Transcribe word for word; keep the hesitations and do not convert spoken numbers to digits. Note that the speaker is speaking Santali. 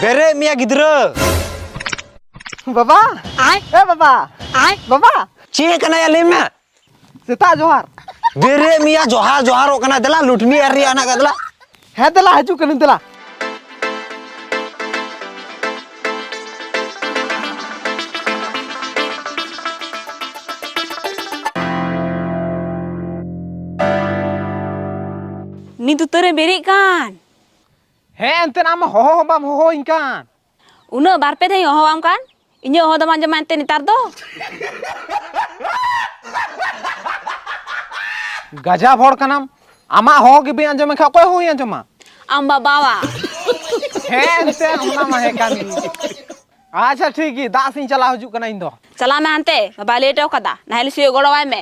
ᱵᱮᱨᱮᱫ ᱢᱮᱭᱟ ᱜᱤᱫᱽᱨᱟᱹ᱾ ᱵᱟᱵᱟ! ᱮ ᱵᱟᱵᱟ! ᱵᱟᱵᱟ! ᱪᱮᱫ ᱠᱟᱱᱟᱭᱟ ᱞᱟᱹᱭ ᱢᱮ? ᱥᱮᱛᱟᱜ ᱡᱚᱦᱟᱨ᱾ ᱵᱮᱨᱮᱫ ᱢᱮᱭᱟ, ᱡᱚᱦᱟᱨ ᱡᱚᱦᱟᱨᱚᱜ ᱠᱟᱱᱟ᱾ ᱫᱮᱞᱟ ᱞᱩᱴᱢᱤ ᱟᱨ ᱨᱮᱭᱟᱜ ᱦᱮᱱᱟᱜ ᱠᱟᱫ, ᱫᱮᱞᱟ᱾ ᱦᱮᱸ, ᱫᱮᱞᱟ, ᱦᱤᱡᱩᱜ ᱠᱟᱹᱱᱟᱹᱧ, ᱫᱮᱞᱟ᱾ ᱱᱤᱛ ᱩᱛᱟᱹᱨᱮ ᱵᱮᱨᱮᱫ ᱠᱟᱱ᱾ ᱦᱮᱸ, ᱮᱱᱛᱮᱫ ᱟᱢ ᱦᱚᱦᱚ ᱦᱚᱸ ᱵᱟᱢ ᱦᱚᱦᱚᱣᱟᱹᱧ ᱠᱟᱱ᱾ ᱩᱱᱟᱹᱜ ᱵᱟᱨ ᱯᱮ ᱫᱷᱟᱣ ᱤᱧ ᱦᱚᱦᱚᱣᱟᱢ ᱠᱟᱱ, ᱤᱧᱟᱹᱜ ᱦᱚᱦᱚ ᱫᱚᱢ ᱟᱸᱡᱚᱢᱟ ᱮᱱᱛᱮ ᱱᱮᱛᱟᱨ ᱫᱚ? ᱜᱟᱡᱟᱵ ᱦᱚᱲ ᱠᱟᱱᱟᱢ, ᱟᱢᱟᱜ ᱦᱚᱦᱚ ᱜᱮ ᱵᱟᱹᱧ ᱟᱸᱡᱚᱢ ᱮᱱᱠᱷᱟᱱ ᱚᱠᱚᱭ ᱦᱚᱦᱚᱭ ᱟᱸᱡᱚᱢᱟ? ᱟᱢ ᱵᱟᱵᱟᱣᱟ᱾ ᱦᱮᱸ, ᱮᱱᱛᱮ ᱚᱱᱟ ᱢᱟ ᱦᱮᱸ ᱠᱟᱱ ᱜᱮ᱾ ᱟᱪᱪᱷᱟ, ᱴᱷᱤᱠ ᱜᱮ, ᱫᱟᱜ ᱥᱮᱫ ᱤᱧ ᱪᱟᱞᱟᱣ ᱦᱤᱡᱩᱜ ᱠᱟᱱᱟ ᱤᱧ ᱫᱚ᱾ ᱪᱟᱞᱟᱜ ᱢᱮ ᱦᱟᱱᱛᱮ, ᱵᱟᱵᱟᱭ ᱞᱮᱴ ᱟᱠᱟᱫᱟ, ᱱᱟᱦᱮᱞ ᱥᱤᱭᱳᱜ ᱜᱚᱲᱚᱣᱟᱭ ᱢᱮ᱾